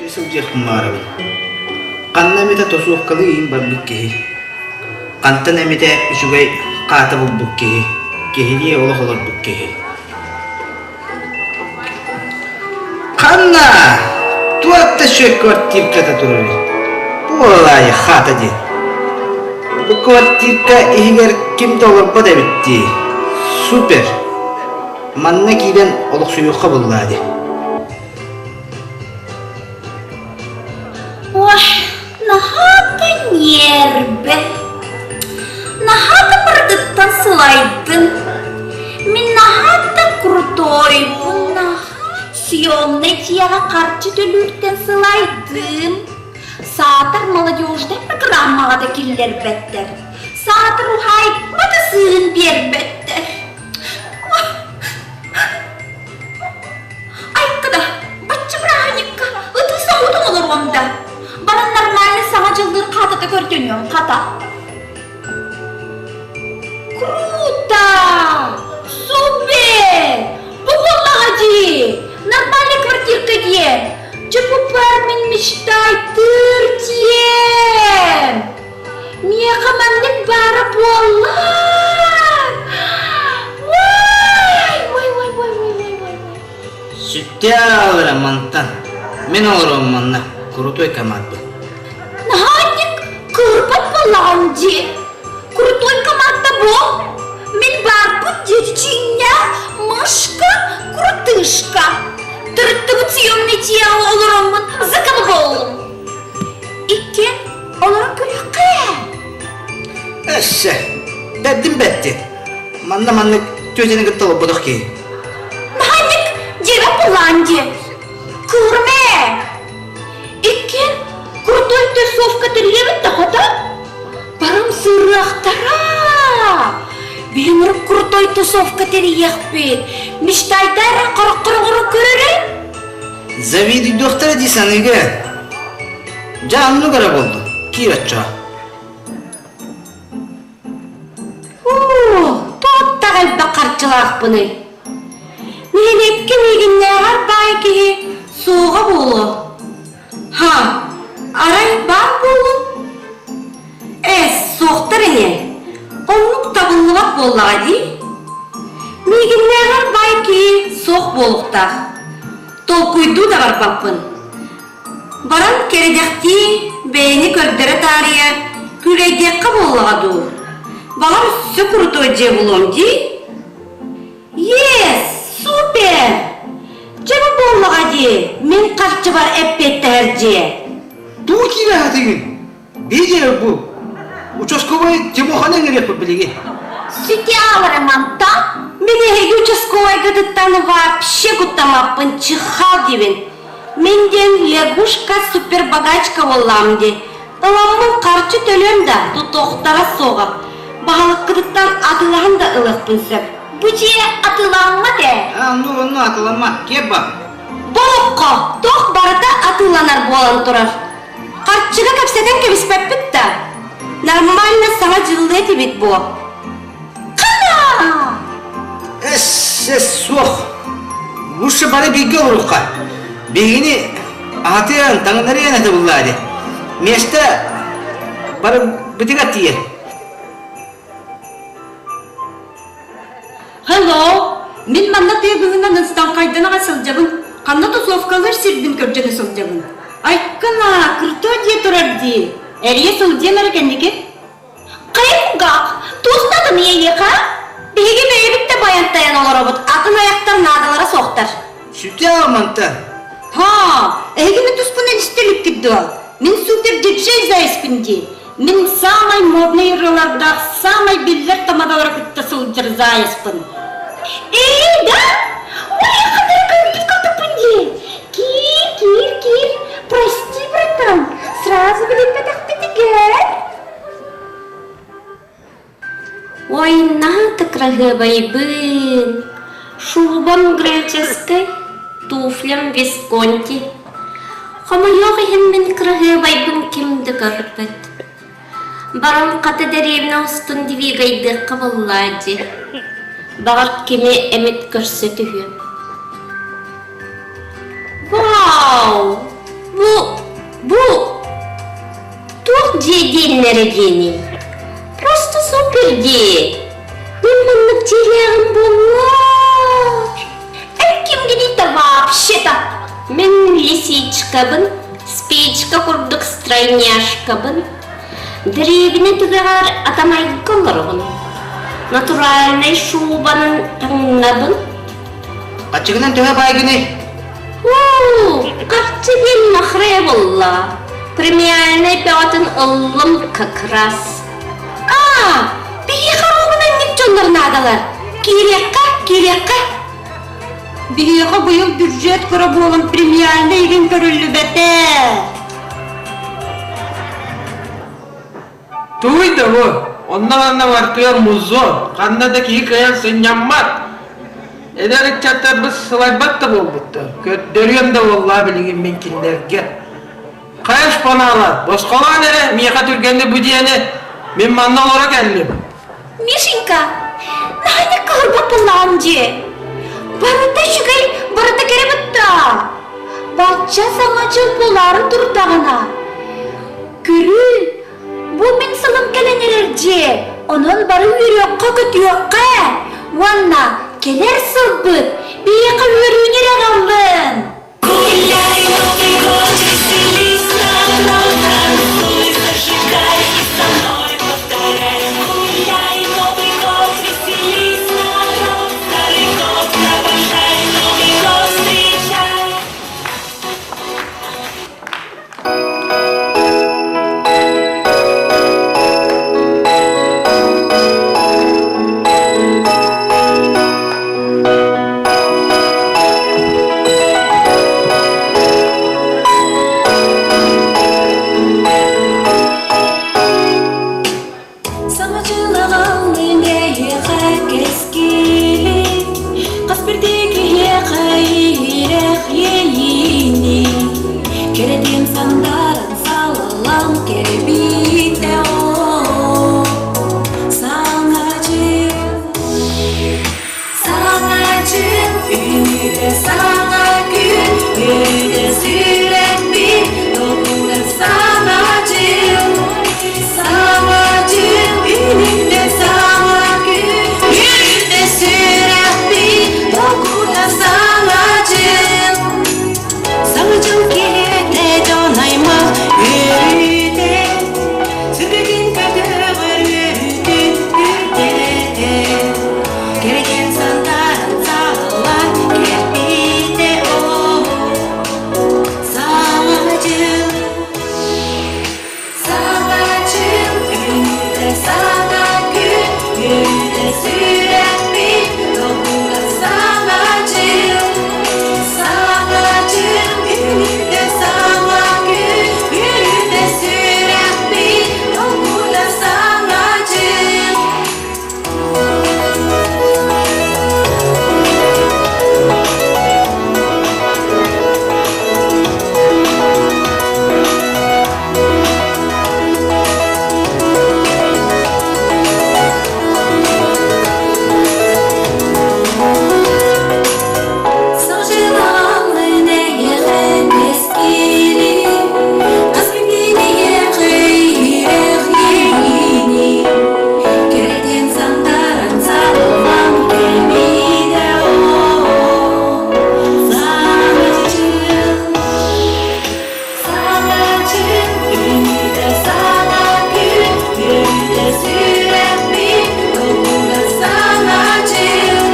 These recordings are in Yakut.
Үтүө сылдьыахпын баҕарабын. Ханна эмитэ тосуопкалыы иһин барбыт киһи, хантан эмитэ үчүгэй хаата булбут киһи, киһилии олох олорбут киһи. Ханна? Туох да үчүгэй квартирката турарый? Бу уолаайы хаата диэн. Бу квартирка иһигэр ким да олорбот эбит дии. Супер! Манна киирэн олохсуйуохха буллаа дии. Ой, наһаа да ньиэрбэ, наһаа да барытыттан сылайдым. Мин наһаа да крутойбун, наһаа съемнай дьиэҕэ харчы төлүүртэн сылайдым. Саатар молодежнай программаҕа да киллэрбэттэр. Саатар уһаайба да сыыһын биэрбэттэр. Айка да, бачча бырааһынньыкка ытыы соҕутун олоруом да. Баран нормальный саҥа дьыллыыр хаатата көрдөнүөм хата. Круто! Супер! Бу буоллаҕа дии! Нормальный квартирка диэн! Чепупар мин мечтайтыр диэн! Миэхэ маннык баара буоллар! Уай! Уай, уай, уай, уай, уай, уай, уай. Сүттэ мантан. Мин олоруом манна, крутой команда. Наһаанньык кыырпат буоллаҕым дии. Крутой команда бу. Мин баарбын диэти чиҥнээх мышка, крутышка. Тырыттыбыт съемный дьиэҕэ олороммун заколболлум. Иккиэн Олорон көрүөххэ ээ. Өссө, бэрдин бэрти. Манна маннык тетяны кытта олорботох киһи. Наһаннык дьиэбэт буллаан диэ. Кыырым ээ. Иккиэн крутой тусовка тэрийэбит да хото. Барым сырыахтара. Биһиҥ крутой тусовка тэрийиэхпит. Мечтайдар хороххороҕоро көрөрө. Завидуйдуохтара дии саныыга. Дьэ оннук эрэ буоллун, киир оччоҕо. Оо, туохтах элбэх харчылаахпыный? Нэһилиэккэ миигиннээҕэр баай киһи суоҕа буолуо. Ха, арай баар буолуо? Эс, суохтар ини. Оннук табыллыбат буоллаҕа дии. Миигиннээҕэр баай киһи суох буолуохтаах. Толкуйдуу да барбаппын. Баран кэрэдэхтии, бэйэни көрдөрө таарыйа, күүлэйдиэххэ буоллаҕа дуу? Баҕар өссө крутой дьиэ булуом дии? Yes, супер! Дьэ бу буоллаҕа дии, мин харчыбар эппиэттэһэр дьиэ. Тугу киирэ сатыыгын? Биир бу участковай Тимоханы ыҥырыахпыт билигин. Сүтэ мантан? Мин эһиги участковайгытыттан вообще куттаммаппын, чихал диибин. Мин диэн лягушка супербогачка буоллаам дии. Ыламмын харчы төлүөм да, тутуохтара суоҕа. Баһылыккытыттан атыылаһан да ылыахпын сөп. Бу дьиэ атыыламмат ээ. А, ну, онно атыыламмат, киэп бар. Борокко, туох барыта атыыланар буолан турар. Харчыга кэпсэтэн кэбиспэппит да, нормально саҥа дьыллыа этибит буо. Хана! Эс, эс, суох. Лучше бары бииргэ олоруохха. Биһигини аһатыан, таҥнарыан этэ буллаа дии. Миэстэ бары бытыгар тиийэр. Hello! Мин манна тыа быһынан ыстаҥхайдан аҕай сылдьабын. Ханна тусовкалыыр сирбин көрдьөнө сылдьабын. Айкына, крутой дии турар дии. Эрийэ сылдьыам эрэ кэнники. Хайа кулгаах, туустатын эйиэхэ? Биһиги бэйэбит да байан-тайан олоробут, атын айахтар наадалара суохтар. Сүтэ мантан. Ха, эһиги мин туспунан истэ иликкит дуо? Мин супер диджей зайспын дии. Мин саамай моднай ырыалардаах саамай биллэр тамадалары кытта сылдьар заяспын. Ээ, да? Ой, хатыры көрбүт курдукпун дии. Киир, киир, киир. Прости, братан, сразу билиммэтэхпитигэр. Ой, наһаа кыраһыабайбын. Шубам греческой, туфлям Висконти. Хомойуох иһин мин кыраһыабайбын ким да көрбөт. Баран хата дэриэбинэ устун двигайдыахха буоллаа дии. Баҕар кими эмит көрсө түһүөм. Вау! Бу... диэннэрэ диэний? Просто супер дии. Мин маннык дьиэлээҕим буоллар. Эн кимгиний-то вообще-то? Мин лисичкабын, спичка курдук стройняшкабын. Дэриэбинэ түгэҕэр атамайга олоробун. Натуральнай шубанан таҥнабын. Аччыгынан төһө баайгыный? Уу, харчы диэн махрэ буолла. Премиальнай бөҕөтүн ыллым как раз. Аа, биһиэхэ оруобунанньык дьоннор наадалар. Киириэххэ, киириэххэ. Биһиэхэ быйыл бюджет кыра буолан премиальнай игин көрүллүбэтэ. Тугуй да бу? Онно-манна бартыгар музон, ханна да киһи кыайан сынньаммат. Эдэр ыччаттарбыт сылайбат да буолбуттар. Көрдөрүөм да буоллаа билигин мин кинилэргэ. Хайа шпанаалар, босхолоон эрэ, миэхэ түргэнник бу дьиэни, мин манна олоро кэллим. Мишенька, наһаа кыһырбат буоллаҕым дии. Барыта үчүгэй, барыта кэрэ бытта. Бачча саҥа дьыл буолаары турдаҕына. Көрүүй, бу мин сылым кэлэн эрэр дьиэ, онон бары үөрүөххэ-көтүөххэ уонна кэлэр сылбыт биһиэхэ үөрүүнү эрэ аҕаллын. Гуляй, Новый год, веселись, народ, танцуй, зажигай и со мной повторяй. Гуляй, Новый год, веселись, народ, старый год провожай, Новый год встречай. Саҥа дьылаҕалыы эйиэхэ кэскили, хас биирдии киһиэхэ иһирэх иэйиини, кэрэтин сандааран салаллан кэбиитэ оо, саҥа дьыл Саҥа дьыл үүнүүтэ саҥа күн, үөрүүтэ сүрэхпит долгуйар саҥа дьыл. Саҥа дьыл үүнүүтэ саҥа күн, үөрүүтэ сүрэхпит долгуйар саҥа дьыл. Саҥа дьыл киэһэтэ дьон аймах үөрүүтэ, сүргэтин көтөҕөр үөрүүтүн үрдэтэ. Кэрэгэн сандааран сааллан кэлбитэ оо, саҥа дьыл. Саҥа дьыл үүнүүтэ саҥа күн, үөрүүтэ сүрэхпит долгуйар саҥа дьыл. Саҥа дьыл үүнүүтэ саҥа күн, үөрүүтэ сүрэхпит долгуйар саҥа дьыл. Сылдьылаҕын эйиэхэ кэскили, хас биирдии иһирэх иэйиини, кэрэтин сандааран сарыллан кэлбитэ оо, саҥа дьыл. Саҥа дьыл үүнүүтэ саҥа күн, үөрүүтэ сүрэхпит долгуйар саҥа дьыл.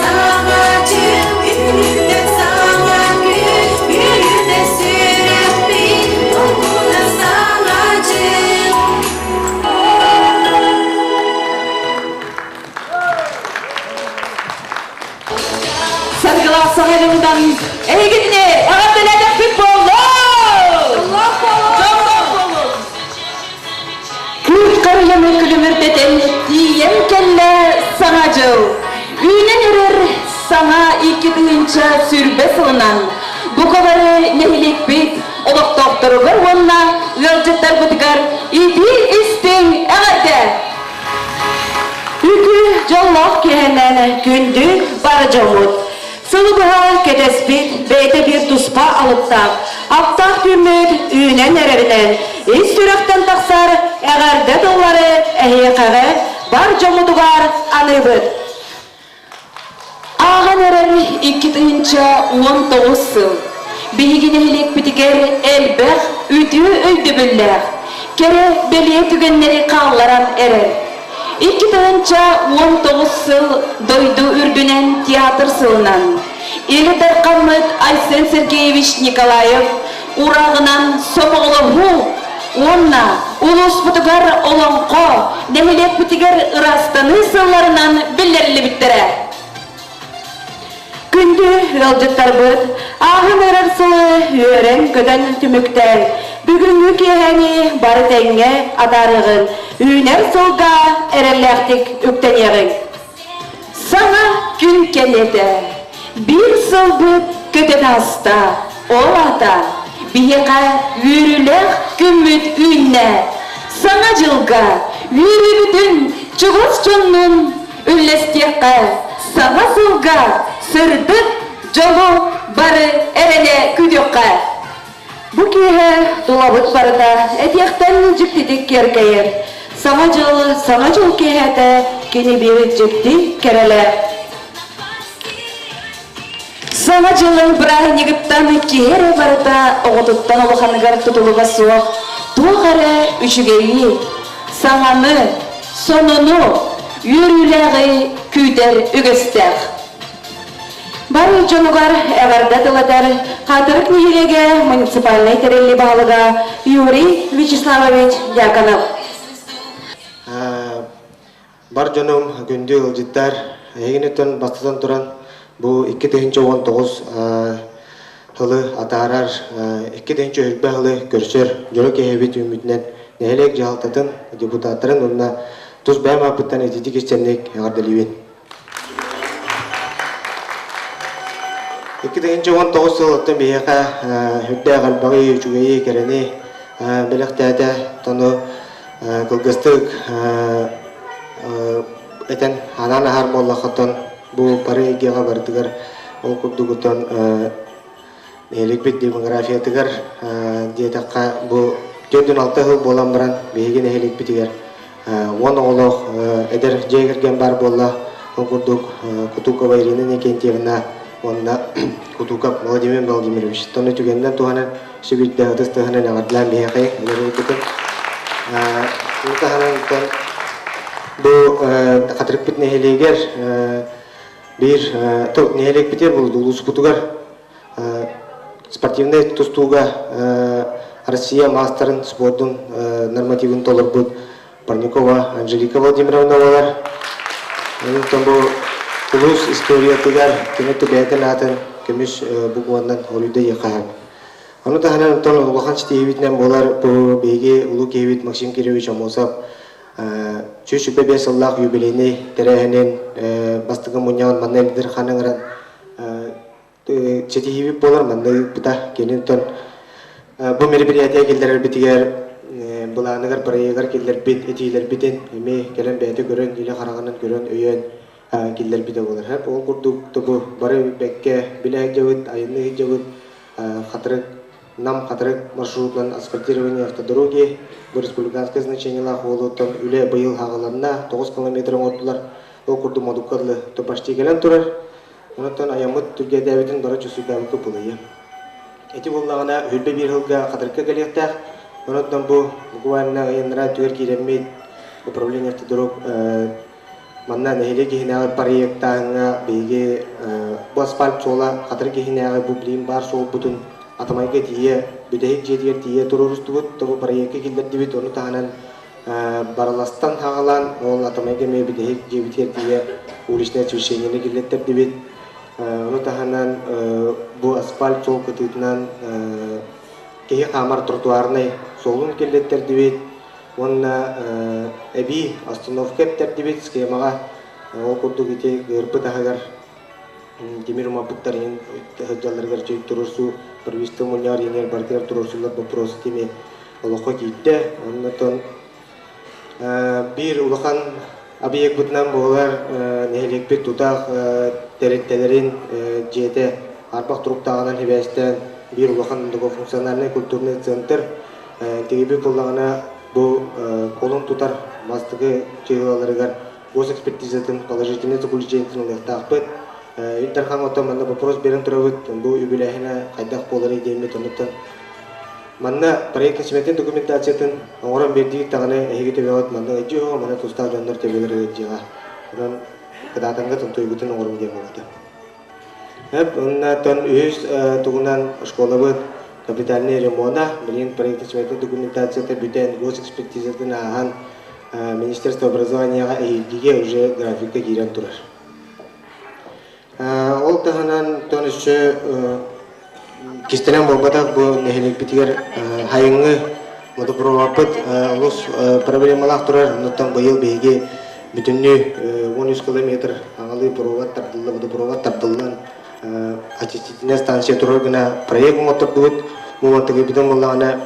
Саҥа дьыл үүнүүтэ саҥа күн, үөрүүтэ сүрэхпит долгуйар саҥа дьыл. Саргылаах саҥа дьылынан эһигини эҕэрдэлээтэхпит буоллун! Дьоллоох буолун! Күүт харыйаны күлүмүрдэтэн тиийэн кэллэ Саҥа дьыл. Үүнэн эрэр саҥа 2020 сылынан бука бары нэһилиэкпит олохтоохторугар уонна ыалдьыттарбытыгар итии-истиҥ эҕэрдэ! Үтүө дьоллоох киэһэнэн күндү бары дьоммут! Сылы быһа кэтэспит бэйэтэ биир туспа алыптаах, аптаах күммүт үүнэн эрэринэн. ис сүрэхтэн тахсар эҕэрдэ тыллары эһиэхэҕэ бар дьоммутугар аныыбыт. Ааһан эрэр 2019 сыл биһиги нэһилиэкпитигэр элбэх үтүө өйдөбүллээх, кэрэ бэлиэ түгэннэри хаалларан эрэр. 2019 сыл дойду үрдүнэн театр сылынан Ил Дархаммыт Айсен Сергеевич Николаев урааҕынан сомоҕолоһуу уонна улууспутугар олоҥхо, нэһилиэкпитигэр ыраастаныы сылларынан биллэриллибиттэрэ. Күндү ыалдьыттарбыт, ааһан эрэр сылы үөрэн-көтөн түмүктээн, бүгүҥҥү киэһэни бары тэҥҥэ атаарыаҕыҥ, үүнэр сылга эрэллээхтик үктэниэҕиҥ. Саҥа күн кэлиэтэ, биир сылбыт көтөн ааста, ол аата биһиэхэ үөрүүлээх күммүт үүннэ. Саҥа дьылга үөрүүбүтүн чугас дьоннуун үллэстиэххэ, саҥа сылга сырдык дьолу бары эрэнэ күүтүөххэ. Бу киэһэ тулабыт барыта этиэхтэн дьиктитик киэркэйэр. Саҥа дьыл, саҥа дьыл киэһэтэ кини биир дьикти кэрэлээх. Саҥа дьылын бырааһынньыгыттан киһи эрэ барыта оҕотуттан улаханыгар тутулуга суох туох эрэ үчүгэйи, саҥаны, сонуну, үөрүүлээҕи күүтэр үгэстээх. Бары дьонугар эҕэрдэ тыл этэр Хатырык нэһилиэгэ муниципальнай тэриллии баһылыга Юрий Вячеславович Дьяконов. Бар дьонум, күндү ыалдьыттар, эһигиниттэн бастатан туран бу 2019 сылы атаарар, 2020 сылы көрсөр дьоро киһибит үүммүтүнэн нэһилиэк дьаһалтатын депутаттарын уонна тус бэйэм ааппыттан ититик истэнник эҕэрдэлиибин. 2019 сылыттан биһиэхэ үрдээх элбэҕи, үчүгэйи, кэрэни бэлэхтээтэ. Тону кылгастык этэн анаан аһар буоллаххытын бу бары эйгэҕэ барытыгар ол курдугутун Нэһилиэкпит демографиятыгар диэтэххэ, бу 46 сыл буолан баран биһиги нэһилиэкпитигэр 10 оҕолоох эдэр дьиэ кэргэн баар буолла. Ол курдук Кутукова Ирина Никентьевна уонна Кутуков Владимир Владимирович. Тону түгэнинэн туһанан сүбүрдэ ытыс тыаһынан эҕэрдэлээн биһиэхэ ыларыйбытын. Бу таһынан бу Хатырыкпыт нэһилиэгэр биир нэһилиэкпитигэр улууспутугар спортивнай тустууга Россия маастарын спордун нормативын толорбут Парникова Анжелика Владимировна буолар. Онтон бу улуус историятыгар кини бэйэтин аатын көмүс букваннан хоруйда хаһан. Ону таһынан онтон улахан ситиһиибитинэн буолар бу биһиги улуу киһибит Максим Кирович Аммосов 125 сыллаах юбилейнай тэрээһинин бастакы мунньаҕын манна Эльдир хан ыҥыран ситиһиибит буолар манна ыыппыта. Кининтэн бу мероприятие киллэрэрбитигэр былааныгар, бырайыагар киллэрбит этиилэрбитин эмиэ кэлэн бэйэтэ көрөн, илэ хараҕынан көрөн, өйөөн киллэрбитэ буолар. Ол курдук бу бары бэккэ билэ сылдьабыт, айанныы сылдьабыт Хатырык Нам Хатырык маршрутунан асфальтирование автодороги бу республиканскай значениелаах уолуттан үлэ быйыл хаҕыланна, 9 километр оҥордулар. Ол курдук модукка дылы почти кэлэн турар. Онон айаммыт түргэтээбитин бары чувствуйдаабыкка булайа. Ити буоллаҕына үрбэ биир сылга Хатырыкка кэлиэхтээх. Онон бу буквально ыйыннара түгэр киирэммит управление автодорог манна нэһилиэк иһинээҕи проектааһыҥҥа биһиги бу асфальт суола Хатырык иһинээҕи бу билигин баар суолбутун Атамайга тиийэ бүтэһик дьиэтигэр тиийэ туруорустубут, бу проекка киллэрдибит, ону таһынан Барыластан хаҕалаан ол Атамайга эмиэ бүтэһик дьиэбитигэр тиийэ уличное освещениены киллэттэрдибит. Ону таһынан бу асфальт суол кытыытынан киһи хаамар тротуарнай суолун киллэттэрдибит уонна эбии остановка эптэрдибит схемаҕа ол курдук ити ыырбыт аһыгар тимир умаппыттар иһин сылдьалларыгар туруорсуу правительство мунньаҕар иһинигэр барытыгар туруорсуллар боппуруос итини олоххо киирдэ. Оннотон биир улахан объекпытынан буолар нэһилиэкпит тутаах тэрилтэлэрин дьиэтэ арбах туруктааҕынан сибээстээн биир улахан многофункциональный культурный центр. Тигибит буоллаҕына бу кулун тутар бастакы чыһыыларыгар госэкспертизатын положительный заключениетын ылыахтаахпыт. Ил Дархан оттон манна вопрос биэрэн турабыт, бу үбүлээһинэ хайдах буоларый диэммит оннуттан манна проект сметин документациятын оҥорон биэрдигит даҕаны эһиги төбөҕүт манна ыдьыһо, манна тустаах дьоннор төбөлөрө ыдьыаҕа. Онон кытаатанга тунтуйгутун оҥоруҥ диэн буолбута. Эп оннотон үһүс тугунан школабыт капитальный ремона, билигин проектно-сметный документацията бүтэн, госэкспертизатын ааһан Министерство образованияҕа эһиилгигэ уже графикка киирэн турар. Ол таһынан тон өссө кистэлэҥ буолбатах бу нэһилиэкпитигэр хайыҥҥы мотопроводпыт олус проблемалаах турар. Оннуттан быйыл биһиги бүтүннүү 13 километр аҥалыы провод тардылла, водопровод тардыллан очистительная станция турар гына проект оҥоттордубут. Бу мантыгыйбытын буоллаҕына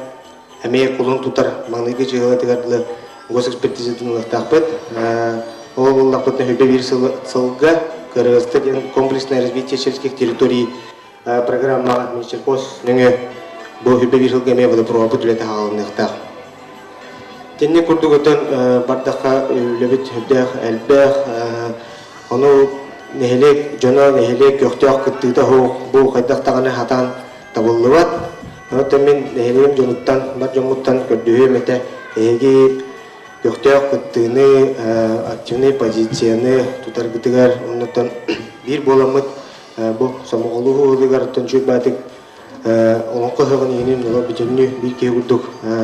эмиэ кулун тутар маҥнайгы дьыалатыгар дылы госэкспертизатын ылыахтаахпыт. Ол буллахпытына сүүрбэ биир сылга КРСТ диэн комплексное развитие сельских территорий программаҕа Минсельхоз нөҥүө бу сүүрбэ биир сылга эмиэ водопроводпыт үлэтэ хаалыныахтаах. Итинник курдук өтөн бардахха үлэбит сүрдээх элбэх. Ону нэһилиэк дьоно, нэһилиэк көхтөөх кыттыыта суох бу хайдах даҕаны хатаан табыллыбат. Оттон мин нэһилиэгим дьонуттан, бар дьоммуттан көрдөһүөм этэ, эһиги көхтөөх кыттыыны, активнай позицияны тутаргытыгар, оннуттан биир буоламмыт бу сомоҕолуһуу ыһыгар оттон Чуйбаатык олоҥхо ыһыаҕын иһинин олор бүтүннүү биир киһи курдук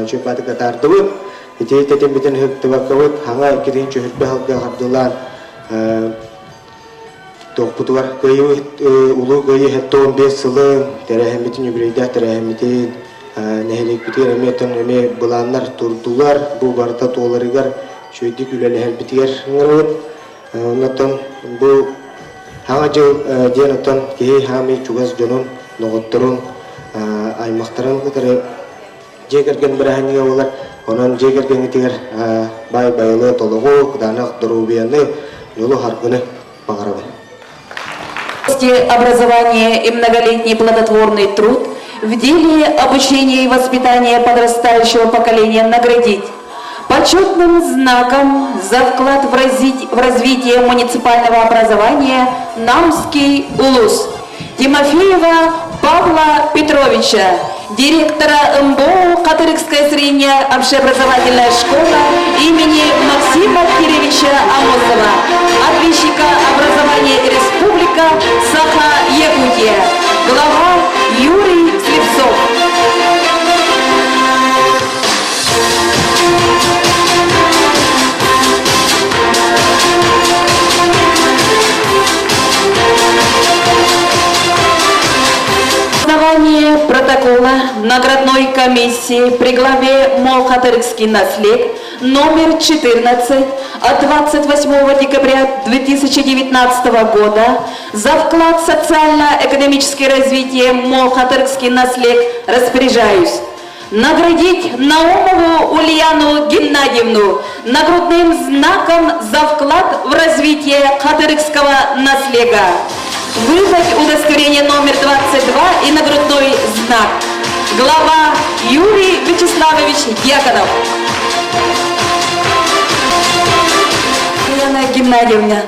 Чуйбаатык атаардыбыт. Ити тэтиммитин ыһыктыбаккабыт, хаҥа иккитин чөһүрбэ сылга хардылаан Туохпутугар Кыайыы Улуу Кыайыы 75 сылын тэрээһиммитин, үбүлүөйдээх тэрээһиммитин нэһилиэкпитигэр эмиэ оттон эмиэ былааннар турдулар. Бу барыта туоларыгар үчүгэйдик үлэлэһэрбитигэр ыҥырабыт. Оннуттан бу Саҥа дьыл диэн оттон киһи хаамый чугас дьонун, доҕотторун, аймахтарын кытары дьиэ кэргэн бырааһынньыга буолар. Онон дьиэ кэргэҥҥитигэр баай байылыат олоҕу, кытаанах доруобуйаны, дьолу-саргыны баҕарабын. Образование и многолетний плодотворный труд в деле обучения и воспитания подрастающего поколения наградить почетным знаком за вклад в, в развитие муниципального образования Намский улус Тимофеева Павла Петровича, директора МБО Хатырыкская средняя общеобразовательная школа имени Максима Киревича Амосова, отличника образования Республика Саха-Якутия, глава Юрий Слепцов. Основание протокола наградной комиссии при главе Молхатырский наслед номер 14 от 28 декабря 2019 года за вклад в социально-экономическое развитие Молхатырский наслед распоряжаюсь наградить Наумову Ульяну Геннадьевну нагрудным знаком за вклад в развитие Хатырыкского наслега. Выдать удостоверение номер 22 и нагрудной знак. Глава Юрий Вячеславович Дьяконов. Ульяна Геннадьевна,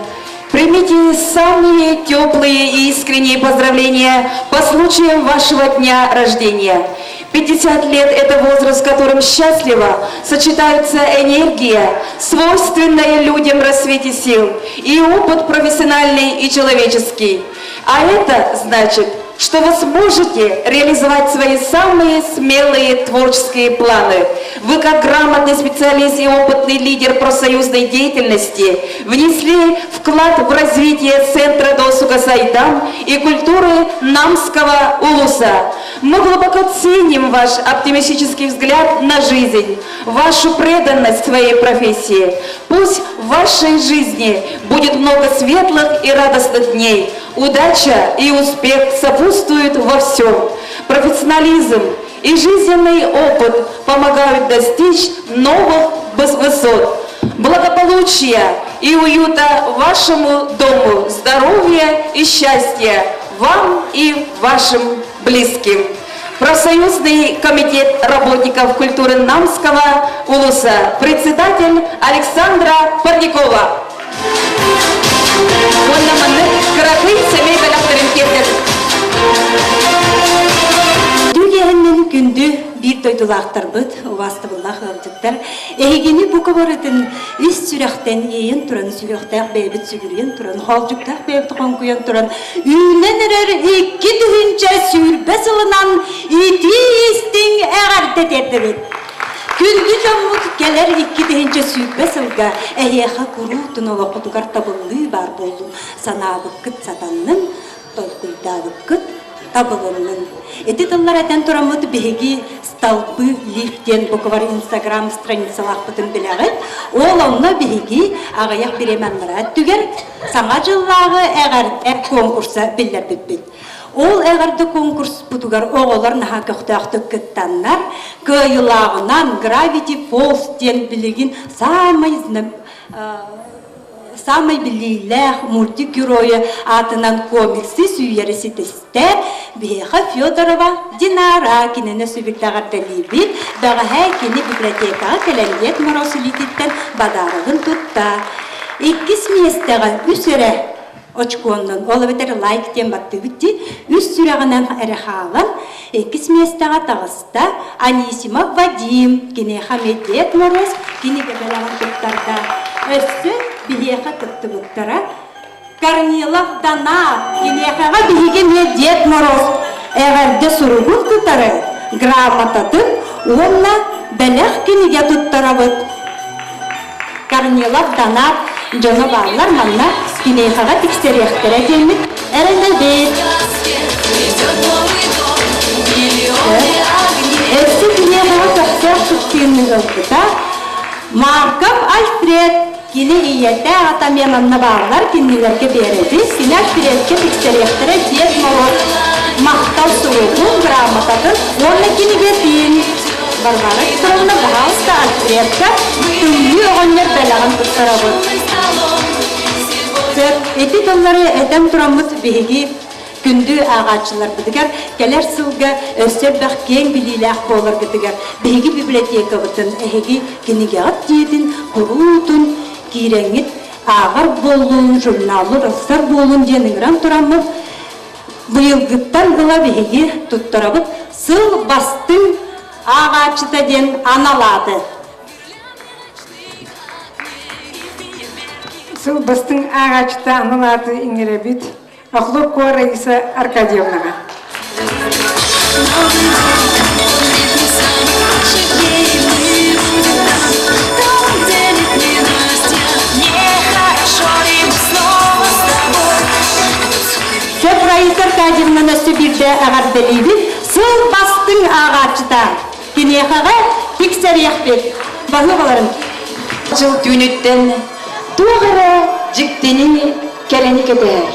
примите самые теплые и искренние поздравления по случаю вашего дня рождения. 50 лет – это возраст, в котором счастливо сочетаются энергия, свойственная людям в рассвете сил, и опыт профессиональный и человеческий. А это значит, что вы сможете реализовать свои самые смелые творческие планы. Вы, как грамотный специалист и опытный лидер профсоюзной деятельности, внесли вклад в развитие Центра досуга Сайдам и культуры Намского улуса. Мы глубоко ценим ваш оптимистический взгляд на жизнь, вашу преданность своей профессии. Пусть в вашей жизни будет много светлых и радостных дней. Удача и успех сопутствуют во всем. Профессионализм и жизненный опыт помогают достичь новых высот. Благополучия и уюта вашему дому, здоровья и счастья вам и вашим близким. Профсоюзный комитет работников культуры Намского улуса, председатель Александра Парникова. Уонна маннык кыракый сэмэй бэлэхтэрин тиэрдэр. Күндү күндү биир дойдулаахтарбыт, убаастабыллаах ыалдьыттар, эһигини бу коборытын ис сүрэхтэн иэйэн туран, сүһүөхтээх бэйэбит сүгүрүйэн туран, хоолдьуктаах бэйэбит хоҥкуйан туран, үүнэн эрэр 2020 сылынан итии истиҥ эҕэрдэ тиэрдэбит. Күндү дьоммут кэлэр 2020 сылга эһиэхэ куруутун олоххутугар табыллыы баар буоллун, санаабыккыт сатаннын, толкуйдаабыккыт табылыннын. Ити тыллар этэн тураммыт биһиги Столпы лифт диэн буквар инстаграм страницалаахпытын билэҕит. Ол онно биһиги аҕыйах бириэмэ аннараа өттүгэр Саҥа дьыллааҕы эҕэрдэ конкурса биллэрбиппит. Ол эҕэрдэ конкурспутугар оҕолор наһаа көхтөөхтүк кыттаннар, кыайыылааҕынан Gravity Falls диэн билигин саамай саамай биллиилээх мультик геройа аатынан комиксы сүүйэри ситистэ. Биһиэхэ Федорова Динара кинини сүбүрдэ эҕэрдэлиибит. Бэҕэһээ кини библиотекаҕа кэлэн Дед Мороз илиититтэн бадаарагын тутта. Иккис миэстэҕэ үс эрэ очконнон, ол эбэтэр лайк диэн баттыыбыт дии, үс сүрэҕинэн эрэ хаалан, иккис миэстэҕэ таҕыста Анисимов Вадим, киниэхэ эмиэ Дед Мороз кинигэ бэлэҕин туттарда. Өссө биһиэхэ кыттыбыттара Корнилов Донат, киниэхэҕэ биһиги эмиэ Дед Мороз эҕэрдэ суругун кытары грамотатын уонна бэлэх кинигэ туттарабыт. Корнилов Донат дьоно бааллар манна киниэхэҕэ тиксэриэхтэрэ диэммит эрэнэбит. Өссө киниэхэҕэ көхтөөх кыттыыны ылбыта Марков Альфред кини ийэтэ аҕата эмиэ манна бааллар кинилэргэ биэрэбит кини Альфредка тиксэриэхтэрэ Дед Мороз махтал суругун грамотатын уонна кинигэтин Варвара Петровна баһаалыста Альфредка Тымныы оҕонньор бэлэҕин туттарабыт. Сөп, ити тыллары этэн тураммыт биһиги күндү ааҕааччыларбытыгар кэлэр сылга өссө элбэх киэҥ билиилээх буоларгытыгар биһиги библиотекабытын эһиги кинигэҕит дьиэтин куруутун киирэҥҥит ааҕар буоллун, журналлар ылсар буолун диэн ыҥыран тураммыт быйылгыттан ыла биһиги туттарабыт сыл бастыҥ ааҕааччыта диэн анал ааты. Сыл бастыҥ ааҕааччыта анал ааты иҥэрэбит Охлопкова Раиса Аркадьевнаҕа. Сөп Раиса Аркадьевнаны өссө биирдэ эҕэрдэлиибит. Сыл бастыҥ ааҕааччыта. Киниэхэҕэ тиксэриэхпит. Баһыыбаларын. Дьыл түүнүттэн туох эрэ дьиктини, кэрэни кэтэһэр.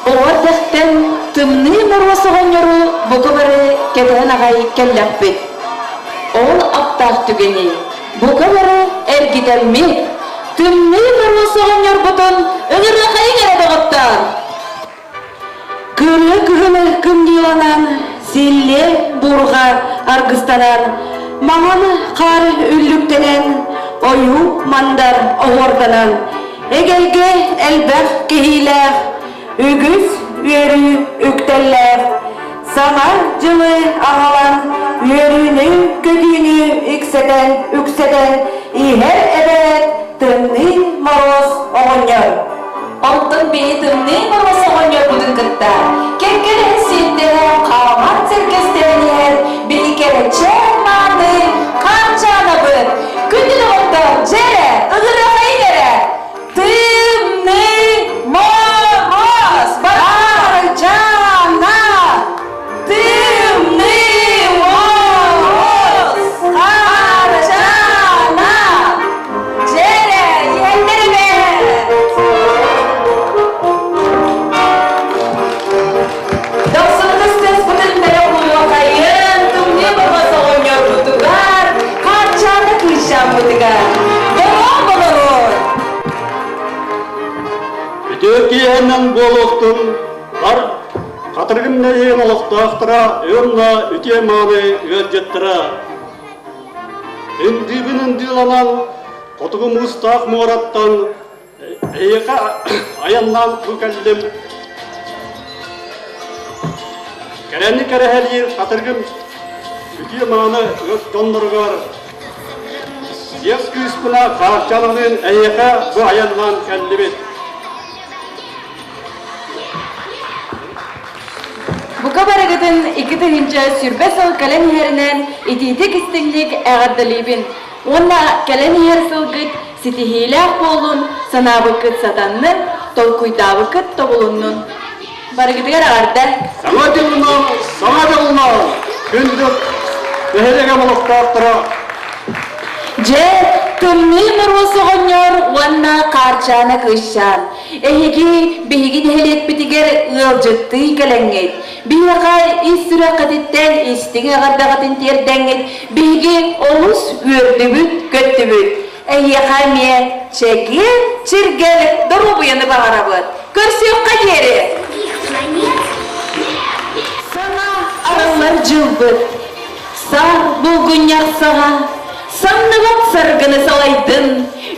Оҕо эрдэхтэн Тымныы Моруос оҕонньору бука бары кэтэһэн аҕай кэллэхпит. Ол аптаах түгэни бука бары эргитэммит, Тымныы Моруос оҕонньорбутун ыҥырыахайыҥ эрэ доҕоттоор! Кырыы кыһыны кымньыыланан, силлиэ буурҕа аргыстанан, маҥан хаар үллүктэнэн, ойуу мандар оһуорданан, эгэлгэ элбэх кэһиилээх, үгүс үөрүү үктэллээх, саҥа дьылы аҕалан, үөрүүнү-көтүүнү үксэтэн, үксэтэн иһэр эбээт Тымныы Моруос оҕонньор. Онтон бэйи Тымныы Моруос оҕонньорбутун кытта кэккэлэһэн сиэттэрэ хааман сэргэстээн иһэр биһи кэрэчээн мааны Хаарчаанабыт күндү доҕоттор дьэ эрэ ыҥырыахайыҥ эрэ Тымныы Моруос Хаарчаана Тымныы Моруос Хаарчаана Дьэрэ, иһэллэр Дохсун кыстыаспытын бэлэх уунуохайын. олохтоохторо уонна үтүө-мааны ыалдьыттара! Ындыыбын ындыыланан хотугу муустаах муораттан эйиэхэ айаннаан бу кэллим. Кэрэни кэрэһэлиир хатыргым үтүө-мааны дьонноругар Сиэс кыыспына Хаарчаналыын эйиэхэ бу айаннаан кэллибит. Бука барыгытын 2020 сыл кэлэн иһэринэн итиитик истиҥник эҕэрдэлиибин уонна кэлэн иһэр сылгыт ситиһиилээх буоллун, санаабыккыт сатаннын, толкуйдаабыккыт тобулуннун. Барыгытыгар эҕэрдэ! Саҥа дьылынан, саҥа дьылынан! Күндү нэһилиэгим олохтоохторо! Дьэ, Тымныы Моруос оҕонньор уонна Хаарчаана кыысчаан, эһиги биһиги нэһилиэкпитигэр ыалдьыттыы кэлэҥҥит, биһиэхэ ис сүрэххититтэн истиҥ эҕэрдэҕитин тиэрдэҥҥит, биһиги олус үөрдүбүт-көттүбүт. Эһиэхэ эмиэ чэгиэн, чиргэл доруобуйаны баҕарабыт. Көрсүөххэ диэри! Саҥа арыллар дьылбыт, сар булгунньах саҕа, самныбат саргыны салайдын,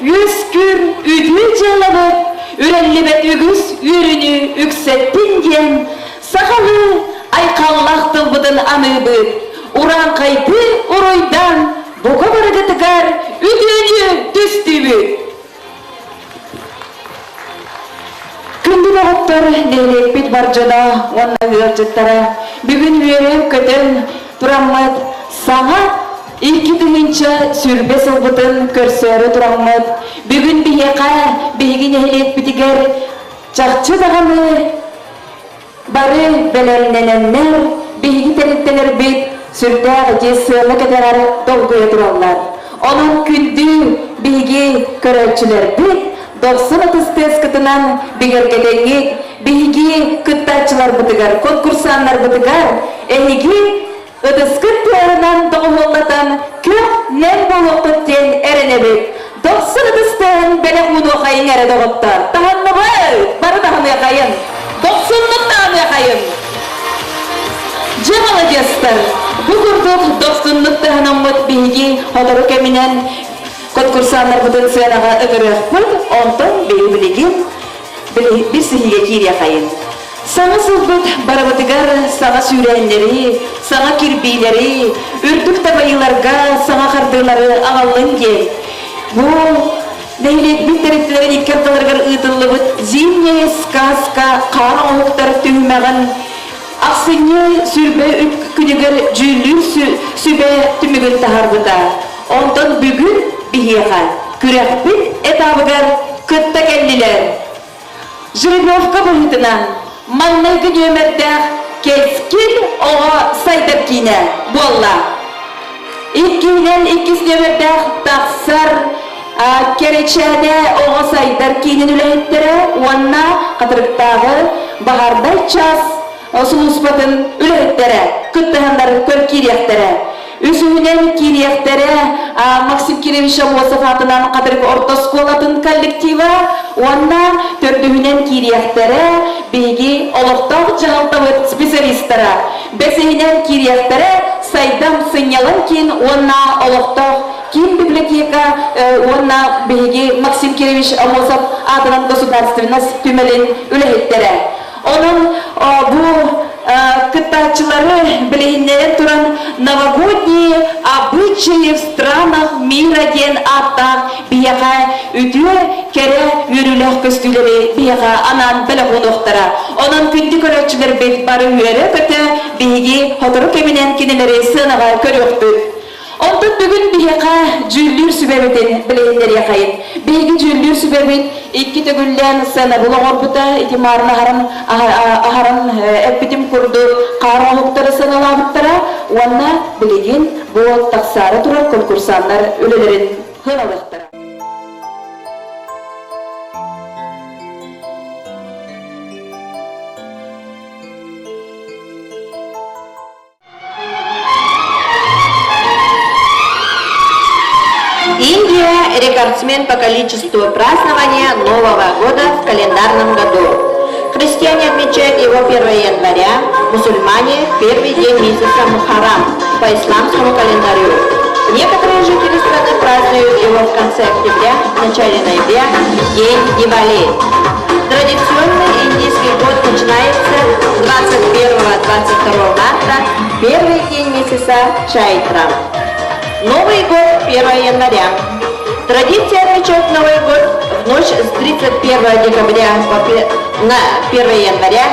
үөскүүр үтүө дьыалабыт, үрэллибэт үгүс үөрүүнү үксэттин диэн сахалыы айхаллаах тылбытын аныыбыт, урааҥхайдыы уруйдаан бука барыгытыгар үтүөнү түстүүбүт! Күндү доҕоттор, нэһилиэкпит бар дьоно уонна ыалдьыттара бүгүн үөрэн-көтөн тураммыт саҥа 2020 сылбытын көрсөөрү тураммыт бүгүн биһиэхэ биһиги нэһилиэкпитигэр чахчы даҕаны Бары бэлэмнэнэннэр, биһиги тэрилтэлэрбит сүрдээх ити сыана кэтэҕэр долгуйа тураллар. Онон күндү биһиги көрөөччүлэрбит дохсун ытыс тыаскытынан бигэргэтэҥҥит, биһиги кыттааччыларбытыгар, конкурсаннарбытыгар эһиги Ытыскыт тыаһынан доҕуһуоллатан көх-нэм буолуоххут диэн эрэнэбит. Дохсун ытыс тыаһын бэлэх уунуохайыҥ эрэ доҕоттор. Таһынныбыт! Бары таһыныахайын! Дохсуннук таһыныахайын! Дьэ, маладьыастар! Бу курдук дохсуннук таһынаммыт биһиги сотору кэминэн конкурсаннарбытын сыанаҕа ыҥырыахпыт, онтон биһи билигин билсиһиигэ киириэхэйин. Саҥа сылбыт барыбытыгар саҥа сүүрээннэри, саҥа кирбиилэри, үрдүк дабайыыларга саҥа хардыылары аҕаллын диэн. Бу нэһилиэкпит тэрилтэлэрин икки ардыларыгар ыытыллыбыт «Зимняя сказка» хаар оҥоһуктар түһүмэҕин ахсынньы сүрбэ күнүгэр дьүүллүүр сүбэ түмүгүн таһаарбыта. Онтон бүгүн биһиэхэ күрэхпит этабыгар кытта кэллилэр. Жеребьевка быһыытынан маҥнайгы нүөмэрдээх Кэскил оҕо сайдар киинэ буолла. Иккиһинэн иккис нүөмэрдээх тахсар Кэрэчээнэ оҕо сайдар киинин үлэһиттэрэ уонна Хатырыктааҕы баһаардай чаас сулууспатын үлэһиттэрэ кыттыһаннар көр киириэхтэрэ. Үсүһүнэн киириэхтэрэ Максим Кирович Аммосов аатынан Хатырык орто оскуолатын коллектива уонна төрдүһүнэн киириэхтэрэ биһиги олохтоох дьаһалтабыт специалистара. Бэсиһинэн киириэхтэрэ Сайдам сынньалаҥ киин уонна олохтоох киин библиотека уонна биһиги Максим Кирович Аммосов аатынан государственность түмэлин үлэһиттэрэ. Онон бу кыттааччылары билиһиннэрэн туран «Новогодние обычаи в странах мира» диэн ааттаах биһиэхэ үтүө, кэрэ, үөрүүлээх көстүүлэри биһиэхэ анаан бэлэх уунуохтара. Онон күндү көрөөччүлэрбит бары үөрэ-көтө биһиги сотору кэминэн кинилэри сыанаҕа көрүөхпүт. Онтон бүгүн биһиэхэ дьүүллүүр сүбэбитин билиһиннэриэхэйин. Биһиги дьүүллүүр сүбэбит икки төгүллээн сыанабыл оҥорбута, ити маарын аһаран, аһаран эппитим курдук хаар оҥоһуктары сыаналаабыттара уонна билигин бу тахсаары турар конкурсаннар үлэлэрин сыаналыахтара. Индия – рекордсмен по количеству празднования Нового года в календарном году. Христиане отмечают его 1 января, мусульмане – первый день месяца Мухаррам по исламскому календарю. Некоторые жители страны празднуют его в конце октября, начале ноября, день Дивали. Традиционный индийский год начинается 21-22 марта, первый день месяца Чайтра. Новый год 1 января. Традиция отмечать Новый год в ночь с 31 декабря на 1 января,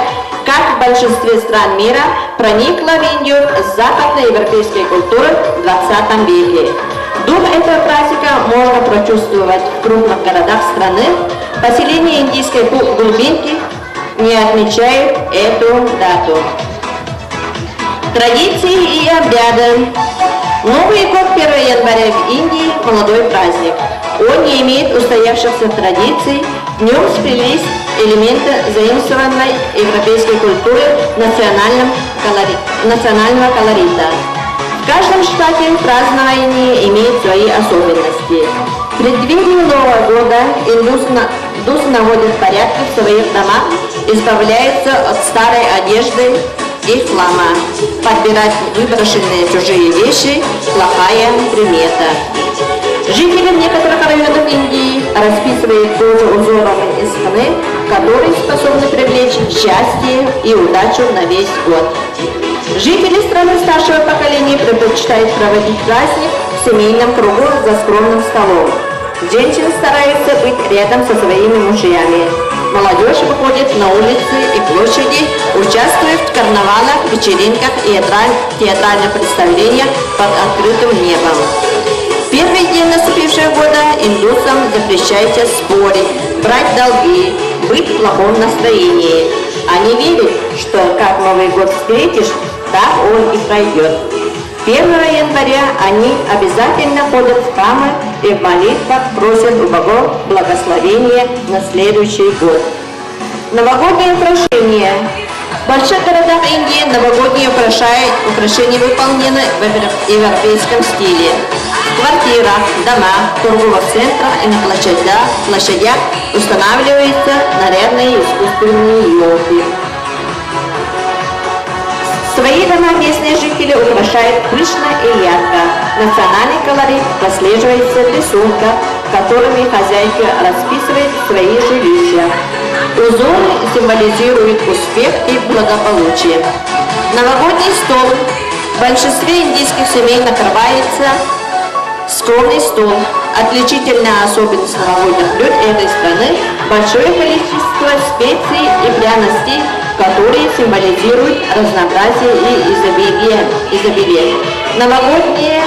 как в большинстве стран мира, проникла в Индию с западноевропейской культуры в 20 веке. Дух этого праздника можно прочувствовать в крупных городах страны. Поселения индийской глубинки не отмечают эту дату. Традиции и обряды. Новый год 1 января в Индии – молодой праздник. Он не имеет устоявшихся традиций, в нем сплелись элементы заимствованной европейской культуры национальном колори... национального колорита. В каждом штате празднование имеет свои особенности. В преддверии Нового года индусы, индусы наводят порядки в своих домах, избавляются от старой одежды и хлама. Подбирать выброшенные чужие вещи – плохая примета. Жители некоторых районов Индии расписывают кожу узорами из хны, которые способны привлечь счастье и удачу на весь год. Жители страны старшего поколения предпочитают проводить праздник в семейном кругу за скромным столом. Женщины стараются быть рядом со своими мужьями. Молодежь выходит на улицы и площади, участвует в карнавалах, вечеринках и театральных представлениях под открытым небом. Первый день наступившего года индусам запрещается спорить, брать долги, быть в плохом настроении. Они верят, что как Новый год встретишь, так он и пройдет. 1 января они обязательно ходят в храмы и в молитвах просят у богов благословения на следующий год. Новогодние украшения. В больших городах Индии новогодние украшения выполнены в европейском стиле. В квартирах, домах, торговых центрах и на площадях, площадях устанавливаются нарядные искусственные елки. Свои дома местные жители украшают пышно и ярко. Национальный колорит прослеживается в рисунках, которыми хозяйка расписывает свои жилища. Узоры символизируют успех и благополучие. Новогодний стол в большинстве индийских семей накрывается скромный стол. Отличительная особенность новогодних блюд этой страны – большое количество специй и пряностей, которые символизируют разнообразие и изобилие. изобилие. Новогодние,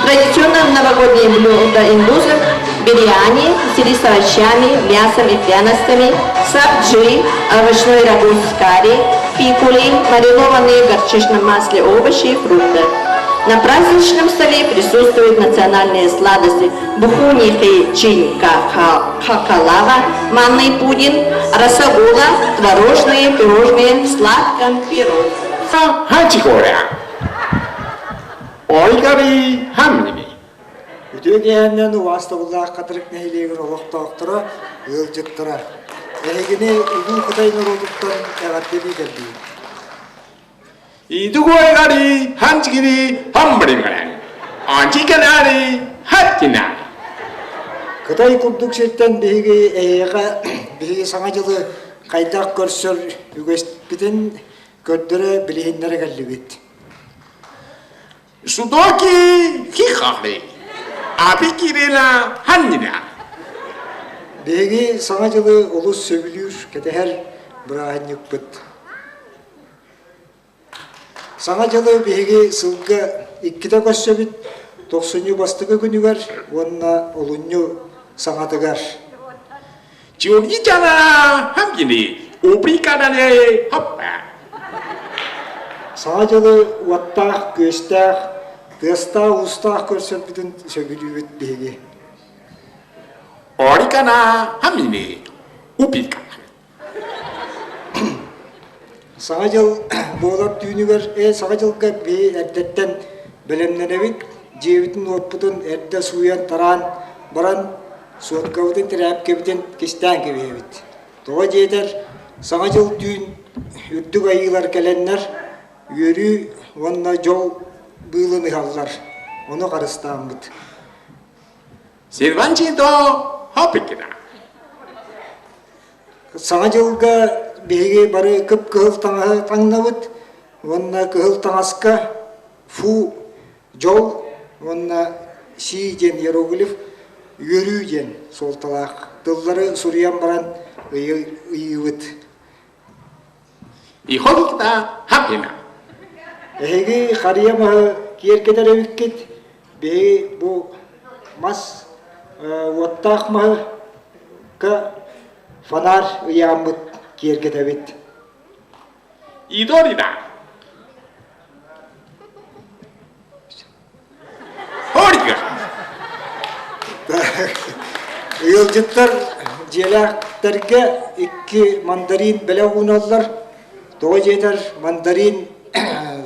традиционно новогодние блюда индусов – бириани с рис овощами, мясом и пряностями, сабджи, овощной рагу с карри, пикули, маринованные в горчичном масле овощи и фрукты. На праздничном столе присутствуют национальные сладости бухуни чинка хакалава, манный пудинг, расагула, творожные пирожные в сладком пирог. Хачикоря. Ойгари хамними. Үтүө киэһэннэн убаастабыллаах Хатырык нэһилиэгин олохтоохторо, ыалдьыттара. Эһигини Улуу Кытай норуотуттан эҕэрдэлии кэллибит. Идугуайгари ханчигири хамбримган. Анчиканари хаттина. Кытай курдук сиртэн биһиги эһиэхэ биһиги Саҥа дьылы хайдах көрсөр үгэспитин көрдөрө билиһиннэрэ кэллибит. Судоки хихахри. Апикирила ханнина. Биһиги Саҥа дьылы олус сөбүлүүр, кэтэһэр бырааһынньыкпыт. Саҥа дьылы биһиги сылга иккитэ көрсөбүт, тохсунньу бастакы күнүгэр уонна олунньу саҥатыгар. Чугичана хамгини уприканале хоппа. Саҥа дьылы уоттаах, күөстээх, тыастаах-уустаах көрсөрбүтүн сөбүлүүбүт биһиги. Орикана хамини упика. Саҥа дьыл буолар түүнүгэр ээ Саҥа дьылга биһи эрдэттэн бэлэмнэнэбит, дьиэбитин-уоппутун эрдэ сууйан-тараан баран суоткабытын, тирээпкэбитин кистээн кэбиһэбит. Тоҕо диэтэр, Саҥа дьыл түүн үрдүк айыылар кэлэннэр үөрүү уонна дьол быылын ыһаллар, ону харыстааммыт. Сирванчито хопикина. Саҥа дьылга биһиги бары кып-кыһыл таҥаһы таҥнабыт уонна кыһыл таҥаска фу дьол уонна си диэн иероглиф үөрүү диэн суолталаах тыллары суруйан баран ыйыыбыт. Ихолта хапина. Эһиги харыйа маһы киэргэтэр эбиккит. Биһиги бу мас уоттаах маһы фонарь ыйааммыт киэргэтэбит. Идорида. Ольга! Ыалдьыттар дьиэлээхтэргэ икки мандарин бэлэх ууналлар. Тоҕо диэтэр мандарин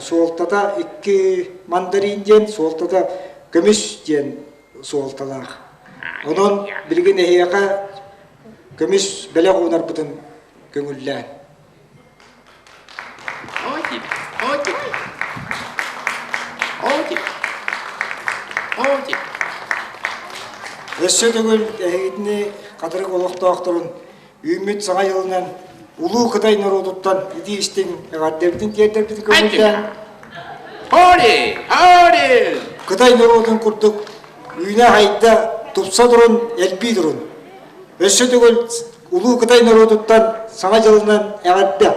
суолтата икки мандарин диэн суолтата көмүс диэн суолталаах. Онон билигин эһиэхэ көмүс бэлэх уунарбытын көҥүллээн. Өссө төгүл эһигитини Хатырык олохтоохторун үүммүт Саҥа дьылынан Улуу Кытай норуотуттан итии-истиҥ эҕэрдэбитин тиэрдэрбитин көҥүллээн Кытай норуотун курдук үүнэ-хайда тупса турун, элбии турун. Өссө төгүл Улуу Кытай норуотуттан Саҥа дьылынан эҕэрдэ!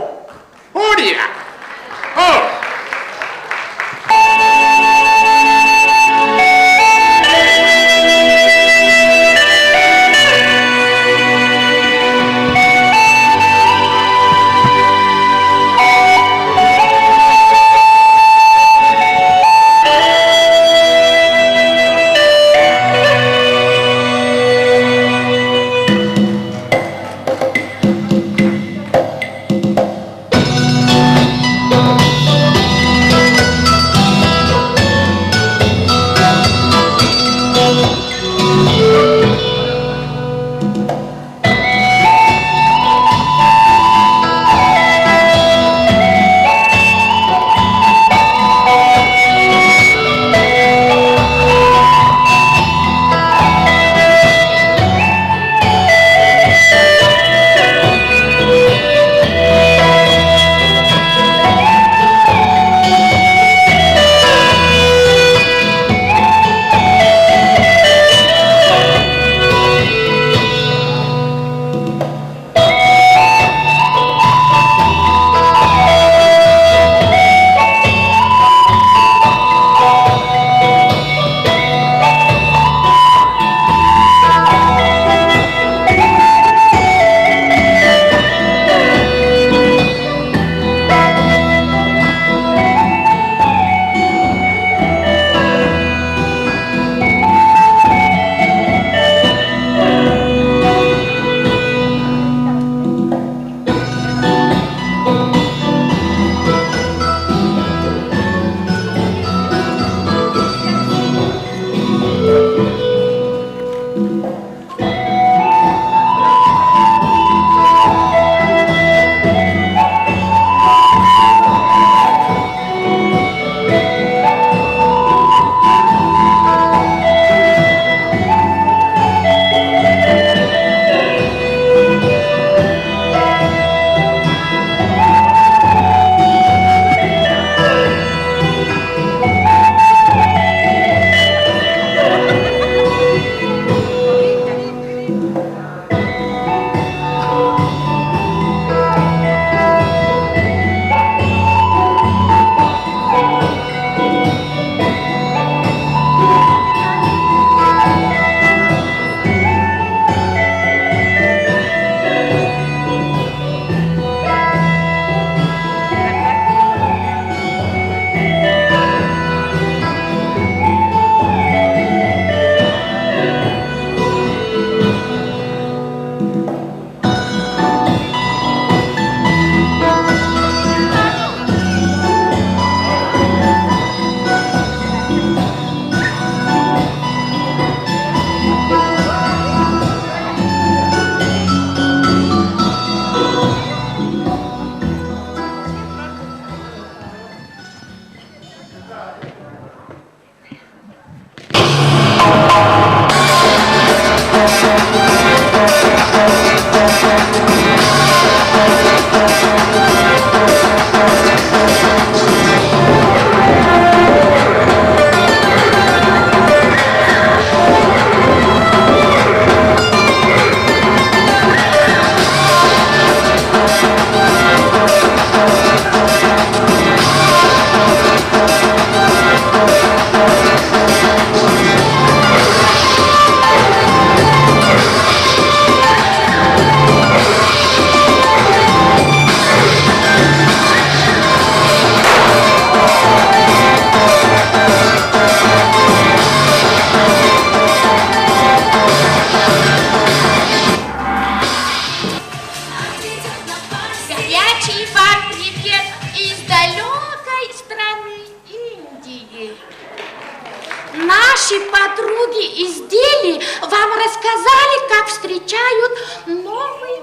Ваши подруги из Дели вам рассказали, как встречают Новый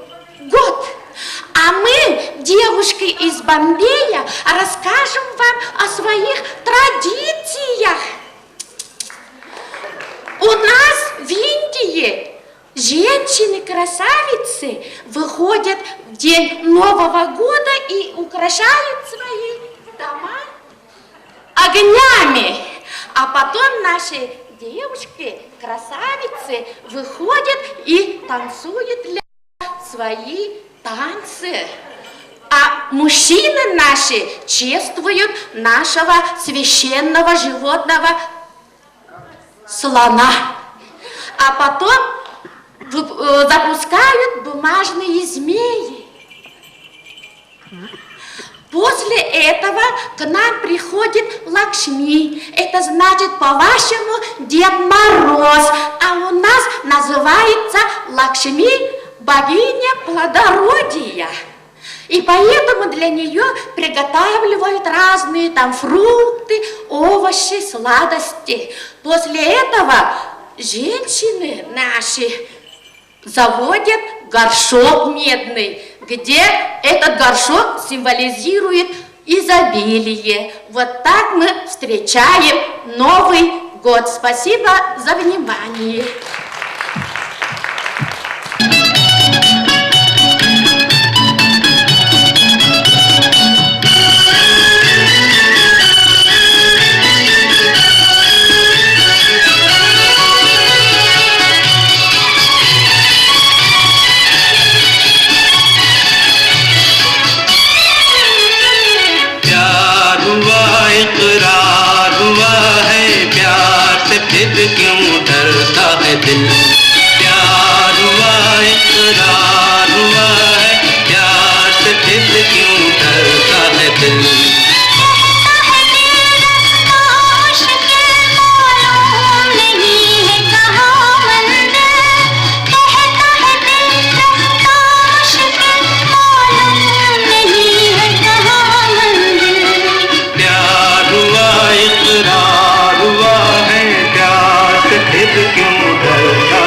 год. А мы, девушки из Бомбея, расскажем вам о своих традициях. У нас в Индии женщины-красавицы выходят в день Нового года и украшают свои дома огнями. А потом наши девушки, красавицы, выходят и танцуют для свои танцы. А мужчины наши чествуют нашего священного животного слона. А потом запускают бумажные змеи. После этого к нам приходит Лакшми. Это значит, по-вашему, Дед Мороз. А у нас называется Лакшми богиня плодородия. И поэтому для нее приготавливают разные там фрукты, овощи, сладости. После этого женщины наши заводят горшок медный, где этот горшок символизирует изобилие. Вот так мы встречаем Новый год. Спасибо за внимание. प्यार हुआ इकरार हुआ है प्यार से फिर क्यों डरता है दिल प्यार हुआ इकरार हुआ है प्यार से फिर क्यों डरता है दिल प्यार हुआ इकरार हुआ है प्यार से फिर क्यों डरता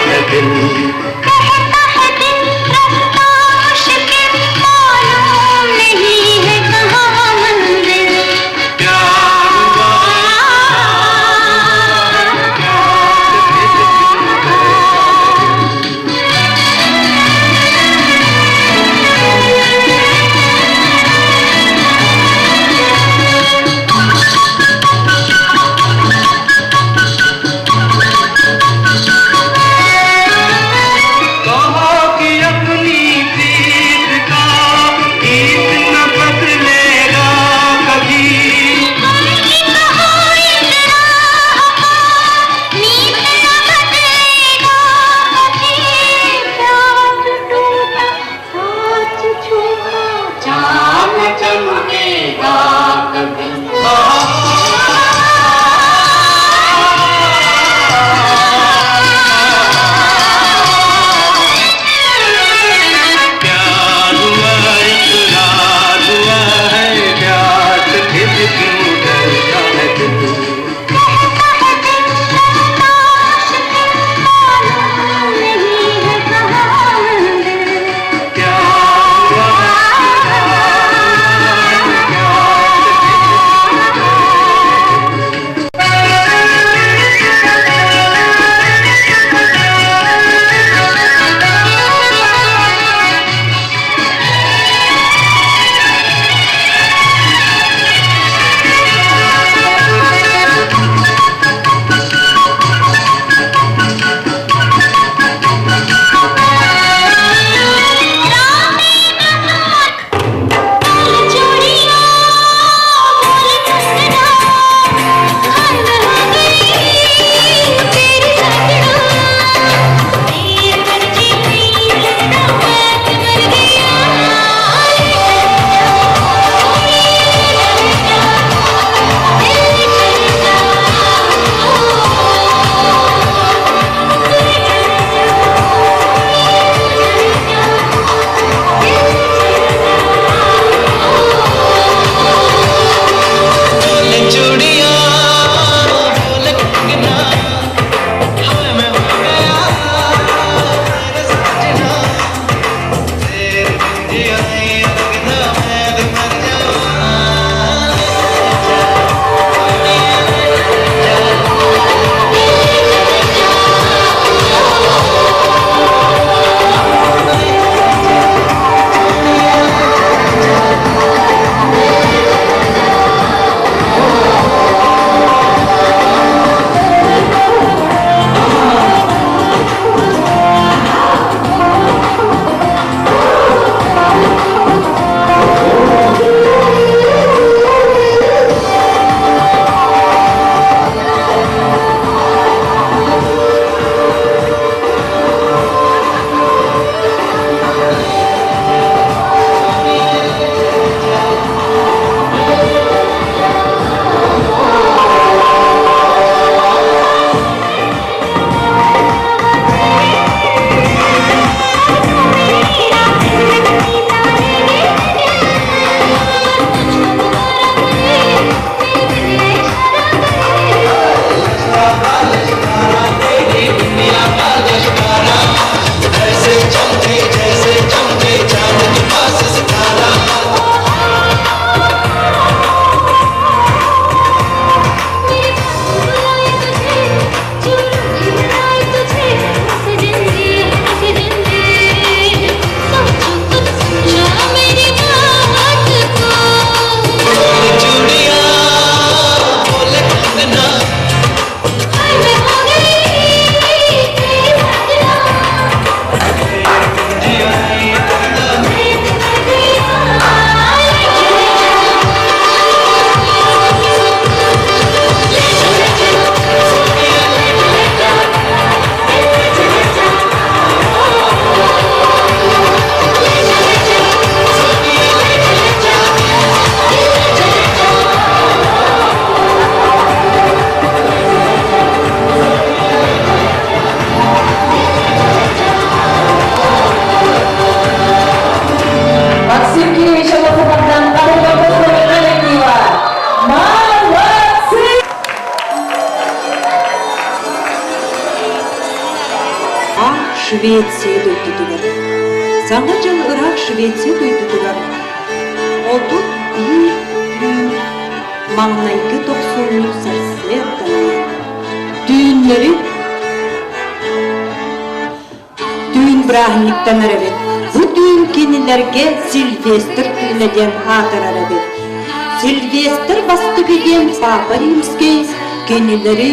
Швеция дойдутугар. Саҥа дьыл ыраах Швеция дойдутугар 31 түүн маҥнайгы тохсунньу сарсыарданан түүннэри Түүн бырааһынньыктанар эбит. Бу түүн кинилэргэ Сильвестр түүнэ диэн аатырар эбит. Сильвестр бастакы диэн Папа Римскэй кинилэри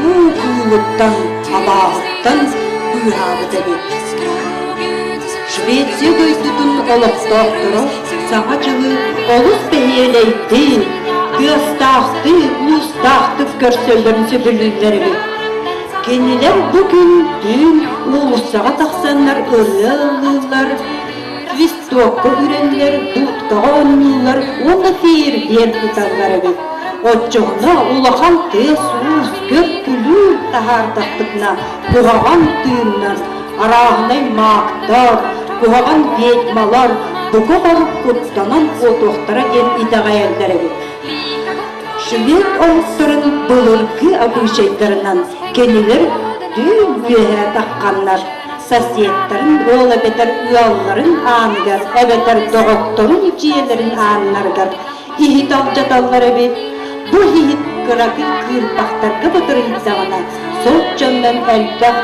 уу кыылыттан, абааһыттан быыһаабыт эбит. Швеция дойдутун олохтоохторо Саҥа дьылы олус бэһиэлэйдик, тыастаахтык, уустаахтык көрсөллөрүн сөбүлүүллэр эбит. Кинилэр бу күн түүн уулуссаҕа тахсаннар ырыа ыллыыллар, свистокка үрэллэр, дудкаҕа оонньууллар уонна фейерверк туталлар эбит. Оччоҕуна улахан тыас-уус, көр-күлүү таһаардахпытына куһаҕан тыыннар, арааһынай маактар, куһаҕан ведьмалар бука бары куттанан куотуохтара диэн итэҕэйэллэр эбит. Швед омуктарын былыргы абыычайдарынан кинилэр түүн үөһэ тахханнар соседтарын ол эбэтэр ыалларын ааныгар эбэтэр доҕотторун дьиэлэрин ааннарыгар иһит алдьаталлар эбит. Бу иһит кыракый кыырпахтарга батырыйдаҕына соччоннон элбэх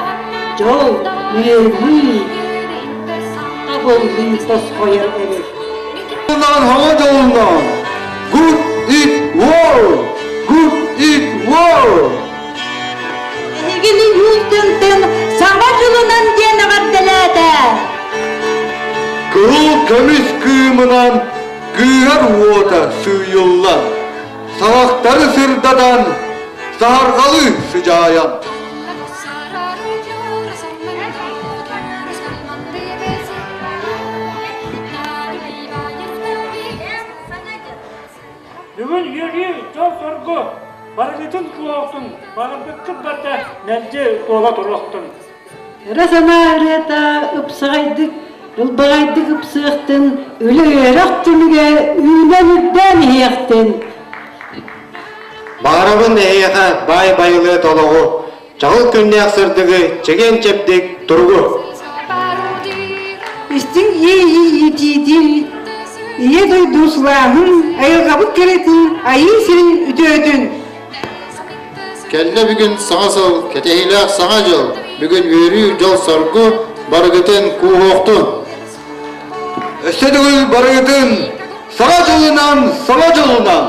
дьол, үөрүү, табыллыы тосхойор эбит. Хаҥа дьолунан Good eat world! Good eat world! Эһигини Юлтентен Саҥа дьылынан диэн эҕэрдэлээтэ! Кыһыл көмүс кыымынан кыыһар уота сыыйыллан, саҕахтары сырдатан, саһарҕалыы сыдьаайан. Бүгүн үөрүү, дьол-соргу барыгытын куоһутун, баҕарбыккыт барда мэлдьи туола туруохтун. Ыра санаа ырыата ыпсаҕайдык, ылбаҕайдык ыпсыахтын, үлэ-үөрэх түмүгэ үүнэн-үрдээн иһиэхтин. Баҕарабын эһиэхэ баай байылыат олоҕу, чаҕыл күннээх сырдыгы, чэгиэн-чэбдик туругу! Истиҥ иэйии-иитиитин, Ийэ дойду сылааһын, айылҕабыт кэрэтин, айыы сирин үтүөтүн! Кэллэ бүгүн саҥа сыл, кэтэһиилээх саҥа дьыл, бүгүн үөрүү, дьол-соргу барыгытын кууһуохтун! Өссө төгүл барыгытын саҥа дьылынан, саҥа дьылынан!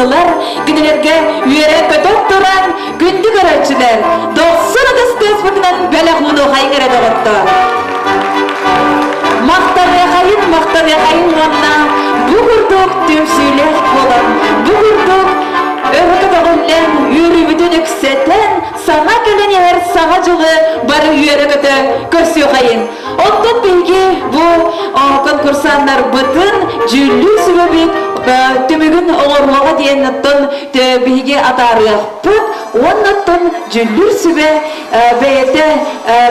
кытыннылар. Кинилэргэ үөрэн-көтөн туран күндү көрөөччүлэр, дохсун ытыс тыаспытынан бэлэх уунуохайыҥ эрэ доҕоттоор. Махтаныахайын, махтаныахайын уонна бу курдук түмсүүлээх буолан, бу курдук өрө көтөҕүллэн, үөрүүбүтүн үксэтэн, саҥа кэлэн иһэр саҥа дьылы бары үөрэ-көтө көрсүөхайын. Оттон биһиги бу конкурсаннарбытын дьүүллүүр сүбэбит түмүгүн оҥоруоҕа диэн оттон биһиги атаарыахпыт уонна оттон дьүүллүүр сүбэ бэйэтэ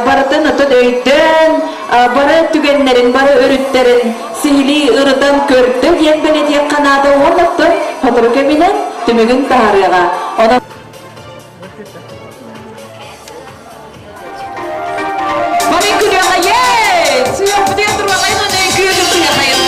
барытын оттон өйдөөн бары түгэннэрин, бары өрүттэрин сиһилии ырытан көрдө диэн бэлиэтиэххэ наада уонна оттон сотору кэминэн түмүгүн таһаарыаҕа. Онон Бары күлүөҕэйин! Сүһүөхпүтүгэр туруоҕайын уонна үҥкүү тутуһуохайын!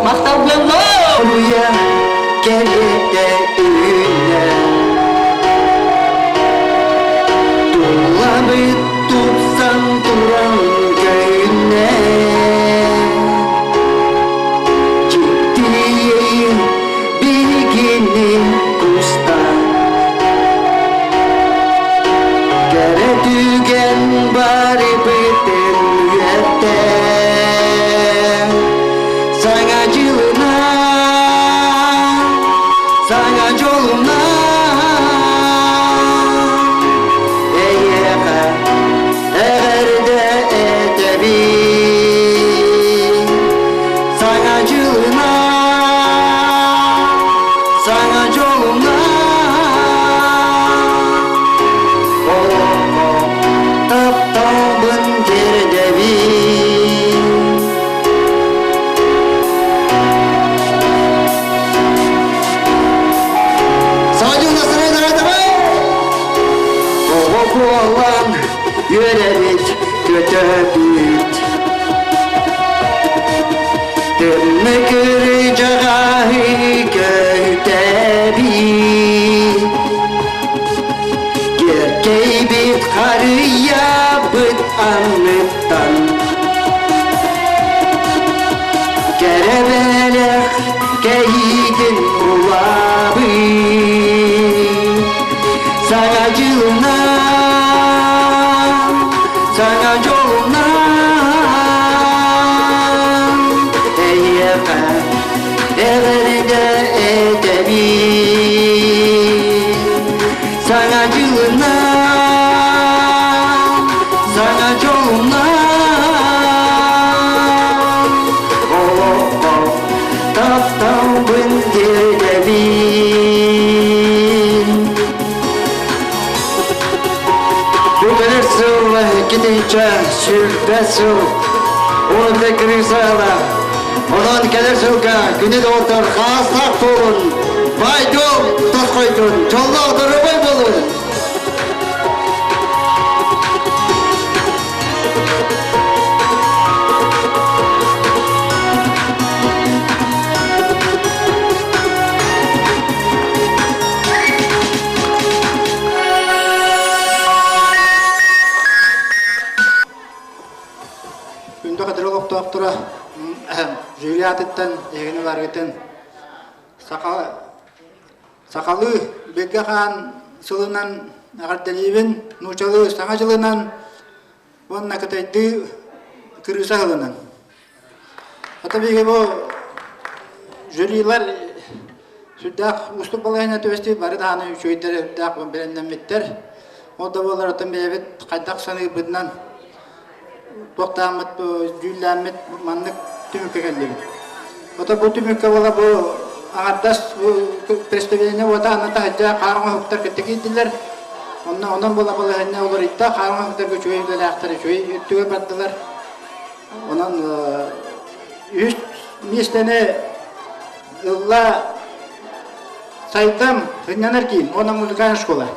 Махтал буоллун! Кэлиэтэ үүнэ Тулабыт тупсан туран көйүнэ Дьиктиейин биһигини кустан Кэрэ түгэн барыбытын үөртэ Саҥа дьылынан, саҥа дьолунан Эйиэхэ эҕэрдэ этэбин Саҥа дьылынан, саҥа дьолунан Олоххо тапталбын тиэрдэбин Саҥа дьыл настроение Оҕо буолан үөрэбит, көтөбүт. Тымны кырдьаҕаһы көтөбүт. Кэркэйбит харыйабыт анныттан. Кэрэ кэһиитин булабын. Саҥа дьылынан, саҥа дьолунан эйиэхэ эҕэрдэ этэбин. Саҥа дьылынан, саҥа дьолунан олоххо тапталбын тиэрдэбин. Бу кэлэр сыл китинчэ сүрбэ сыл уонна крысала. Онон кэлэр сылга күнү доҕоттор хаастаах буолун, бай-дол тосхойдун, дьоллоох доруобай буолун! Күндү кадр олохтоохторо жюри аатыттан эһигини барыгытын саха сахалыы Билгэ хаан сылынан эҕэрдэлиибин, нуучалыы Саҥа дьылынан уонна кытайдыы Кырыыса сылынан. Ата биһиги бу жюрилар сүрдээх уустук балаһыанньа түбэстибит, бары даҕаны үчүгэйдэр үрдээх бэлэмнэммиттэр. Ол да буоллар оттон бэйэбит хайдах саныырбытынан туохтааммыт дьүүллээммит маннык түмүккэ кэллибит. Ото бу түмүккэ буола бу аҥардас бу представление уота анна таһырдьа хаар оҥоһуктар кытта киирдилэр. Онно онон буола балаһыанньа уларыйда, хаар оҥоһуктарга үчүгэй үлэлээхтэр үчүгэй өттүгэр бардылар. Онон үһүс миэстэни ылла Сайдам сынньанар киин уонна музыкальная школа.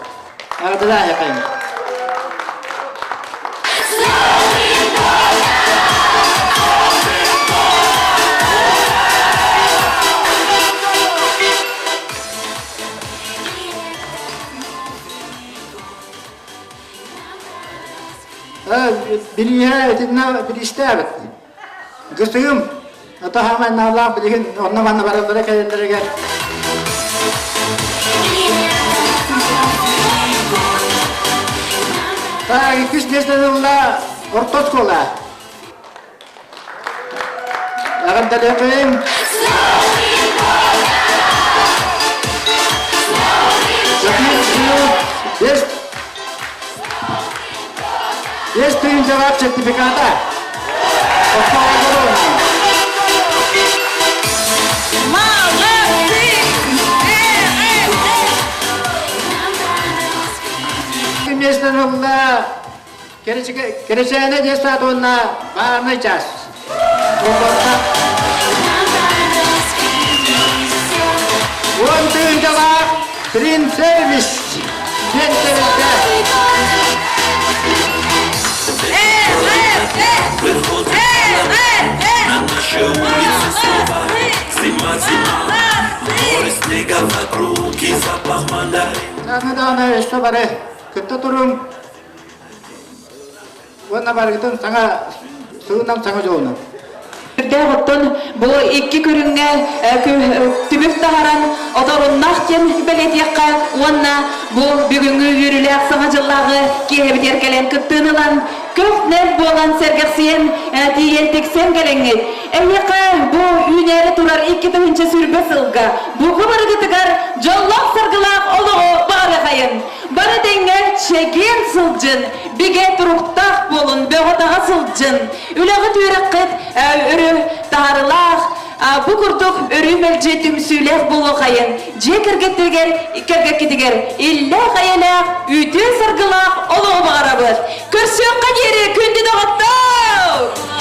Эҕэрдэлээ Бирииһэ итиннэ бириистээбит. Гысыым, ата хаамай наалаах билигин онно-манна бараллара кэлэллэригэр Так, иккис миэстэни ылла орто оскуола. Эҕэрдэлиэххин! Есть тыһыынчалаах сертификата. Миэстэни ылла Кэрэчээнэ диэн саат уонна баарнай чаас. Уон тыһыынчалаах Принцевич диэн тэрилтэ. На нашей улице снова зима, зима, море снега вокруг и запах мандарин. Аны даҕаны өссө бары кытта туруҥ Уонна барыгытын саҥа сылынан саҥа дьолунан. Үрдээх оттон бу икки көрүҥҥэ түмүк таһаран оторуннаах диэн бэлиэтиэххэ уонна бу бүгүҥҥү үөрүүлээх саҥа дьыллааҕы киэһэбитигэр кэлэн кыттыыны ылан көх-нэп буолан сэргэхсийэн тиийэн тиксэн кэлэҥҥит эһиэхэ бу үүнээри турар 2020 сылга бука барыгытыгар дьоллоох-саргылаах олоҕу баҕарыахайын! Бары тэҥҥэ чэгиэн сылдьын, бигэ туруктаах буолун, бөҕө-таҕа сылдьын, үлэҕит үөрэххит өрө таһарылаах, бу курдук өрүү мэлдьи түмсүүлээх буолуохайын, дьиэ кэргэттэригэр кэргэккитигэр иллээх-эйэлээх, үтүө саргылаах олоҕу баҕарабыт. Көрсүөххэ диэри күндү доҕоттоор!